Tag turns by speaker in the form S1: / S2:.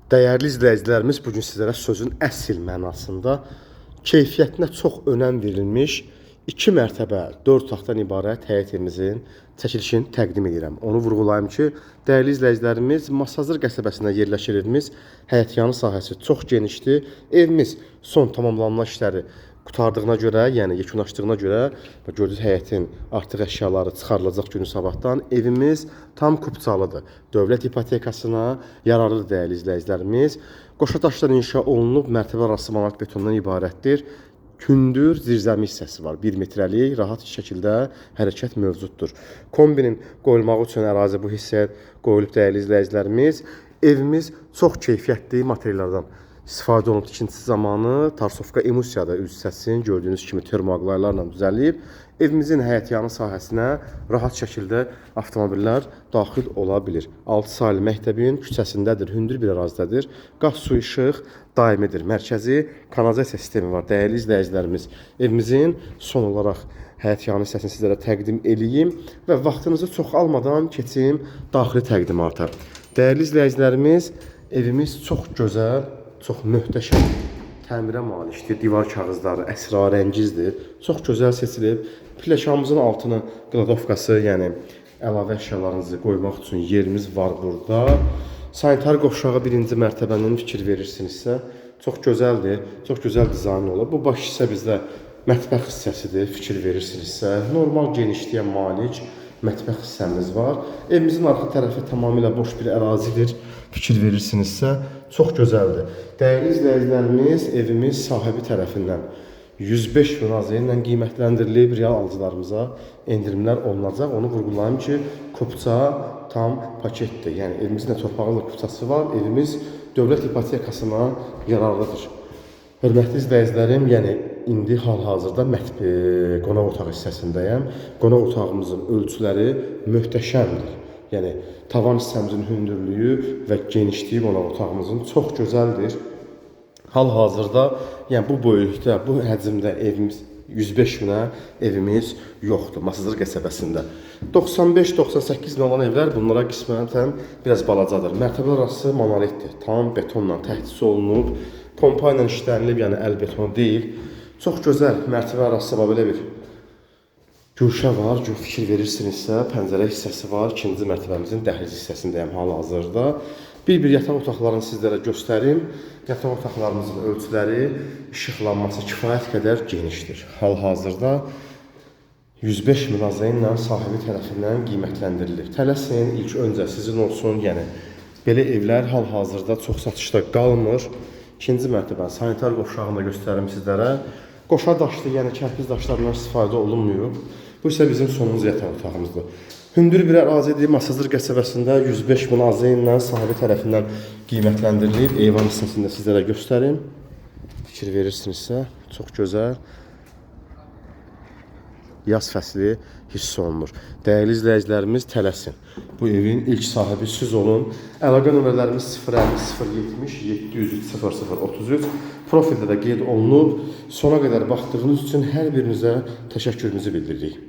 S1: Dəyərli izləyicilərimiz, bu gün sizlərə sözün əsl mənasında keyfiyyətinə çox önəm verilmiş 2 mərtəbə 4 otaqdan ibarət həyət evimizin çəkilişini təqdim edirəm. Onu vurğulayım ki, dəyərli izləyicilərimiz, Masazır qəsəbəsində yerləşir evimiz. Həyətyanı sahəsi çox genişdir. Evimiz son tamamlanma işləri qurtardığına görə, yəni yekunlaşdığına görə və gördüyünüz həyətin artıq əşyaları çıxarılacaq günü sabahdan. Evimiz tam kupçalıdır. Dövlət ipotekasına yararlıdır dəyərli izləyicilərimiz. Qoşa daşdan inşa olunub, mərtəbə arası monolit betondan ibarətdir. Hündür zirzəmi hissəsi var. 1 metrəlik rahat şəkildə hərəkət mövcuddur. Kombinin qoyulmağı üçün ərazi bu hissəyə qoyulub dəyərli izləyicilərimiz. Evimiz çox keyfiyyətli materiallardan istifadə olunub tikintisi zamanı tarsovka emulsiyada üz hissəsini gördüyünüz kimi termoaqlaylarla düzəlib. Evimizin həyətyanı sahəsinə rahat şəkildə avtomobillər daxil ola bilir. 6 saylı məktəbin küçəsindədir, hündür bir ərazidədir. Qaz, su, işıq daimidir. Mərkəzi kanalizasiya sistemi var. Dəyərli izləyicilərimiz, evimizin son olaraq həyətyanı hissəsini sizlərə təqdim eləyim və vaxtınızı çox almadan keçim daxili təqdimata. Dəyərli izləyicilərimiz, evimiz çox gözəl, çox möhtəşəm təmirə malikdir. Divar kağızları əsrarəngizdir. Çox gözəl seçilib. Pilləkənimizin altını qladovkası, yəni əlavə əşyalarınızı qoymaq üçün yerimiz var burada. Sanitar qovşağı birinci mərtəbənin fikir verirsinizsə, çox gözəldir. Çox gözəl dizayn olub. Bu baş hissə bizdə mətbəx hissəsidir. Fikir verirsinizsə, normal genişliyə malik mətbəx hissəmiz var. Evimizin arxa tərəfi tamamilə boş bir ərazidir. Fikir verirsinizsə, çox gözəldir. Dəyərli izləyicilərimiz, evimiz sahibi tərəfindən 105 min AZN ilə qiymətləndirilib, real alıcılarımıza endirimlər olunacaq. Onu vurğulayım ki, kupça tam paketdir. Yəni evimizin də torpağın da kupçası var. Evimiz dövlət ipotekasına yararlıdır. Hörmətli izləyicilərim, yəni indi hal-hazırda qonaq otağı hissəsindəyəm. Qonaq otağımızın ölçüləri möhtəşəmdir. Yəni tavan hissəmizin hündürlüyü və genişliyi qonaq otağımızın çox gözəldir. Hal-hazırda, yəni bu böyüklükdə, bu həcmdə evimiz 105 minə evimiz yoxdur Masazır qəsəbəsində. 95-98 min olan evlər bunlara qismətən biraz balacadır. Mərtəbələr arası monolitdir. Tam betonla təchiz olunub, pompa ilə işlənilib, yəni əl betonu deyil. Çox gözəl mərtəbə arası belə bir güşə var. Fikir verirsinizsə, pəncərə hissəsi var. İkinci mərtəbəmizin dəhliz hissəsindəyəm hal-hazırda. Bir-bir yataq otaqlarını sizlərə göstərim. Yataq otaqlarımızın ölçüləri, işıqlanması kifayət qədər genişdir. Hal-hazırda 105 min AZN ilə sahibi tərəfindən qiymətləndirilib. Tələsin, ilk öncə sizin olsun. Yəni belə evlər hal-hazırda çox satışda qalmır. İkinci mərtəbənin sanitar qovşağını da göstərim sizlərə. Qoşa daşlı, yəni kərpic daşlarından istifadə olunmayıb. Bu isə bizim sonuncu yataq otağımızdır. Hündür bir ərazidir. Masazır qəsəbəsində 105 min AZN ilə sahibi tərəfindən qiymətləndirilib. Eyvan hissəsini də sizlərə göstərim. Fikir verirsinizsə, çox gözəl yaz fəsli hiss olunur. Dəyərli izləyicilərimiz, tələsin. Bu evin ilk sahibi siz olun. Əlaqə nömrələrimiz 050 070 703 00 33. Profildə də qeyd olunub. Sona qədər baxdığınız üçün hər birinizə təşəkkürümüzü bildiririk.